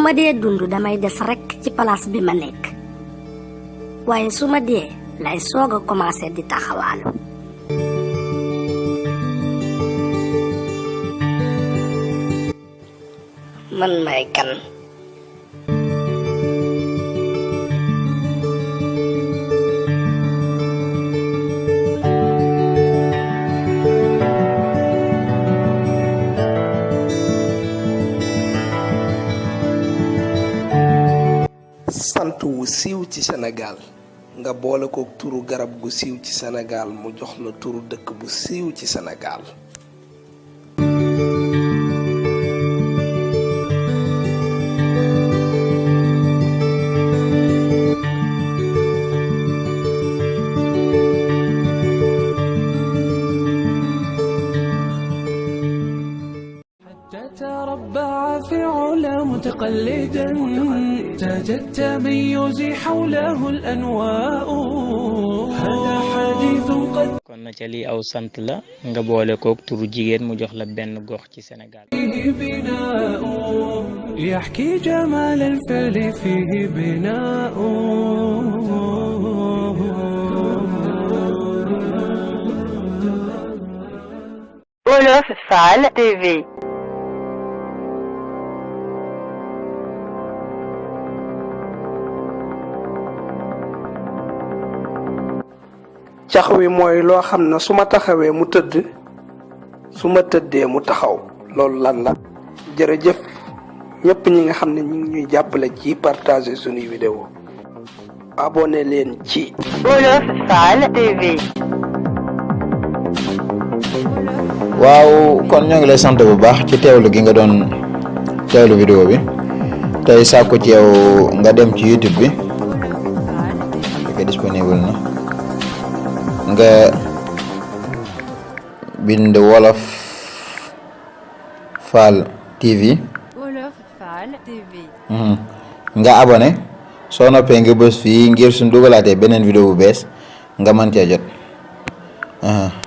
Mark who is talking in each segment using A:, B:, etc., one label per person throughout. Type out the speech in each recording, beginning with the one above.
A: ma dee dund damay des rekk ci place bi ma nekk waaye su ma dee lay soog a commencé di taxawaalu. man may kan.
B: sant wu siiw ci Sénégal nga boole ko turu garab gu siiw ci Sénégal mu jox la turu dëkk bu siiw ci Sénégal.
C: تربع في علا متقلدا تاج التميز حوله الأنواء هذا حديث قد
D: kon na ca lii aw sant la nga boole kook turu jigéen mu jox la benn gox ci Sénégal.
C: فيه بناء يحكي جمال الفعل فيه بناء
E: Wolof Fall TV.
B: cax wi mooy loo xam ne su ma taxawee mu tëdd su ma tëddee mu taxaw loolu lan la. jërëjëf ñëpp ñi nga xam ne ñu ngi ñuy jàppale ci partager sunuy vidéo abonné leen ci
E: Wolof Fall TV.
F: waaw kon ñoo ngi lay sant bu baax ci teewlu gi nga doon teewlu vidéo bi tey sàkku ci yow nga dem ci YouTube bi fekk disponible na nga bind Wolof Fall TV.
G: Wolof Fall TV.
F: nga abonné soo noppee nga bës fii ngir suñ dugalaatee beneen vidéo bu bees nga mën cee jot.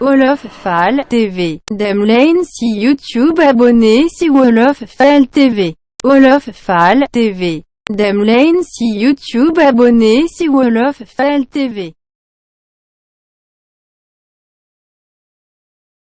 G: Wolof Fall TV. Dem leen si YouTube abonné si Wolof Fall TV. Wolof Fall TV. Dem leen si YouTube abonné si Wolof Fall TV.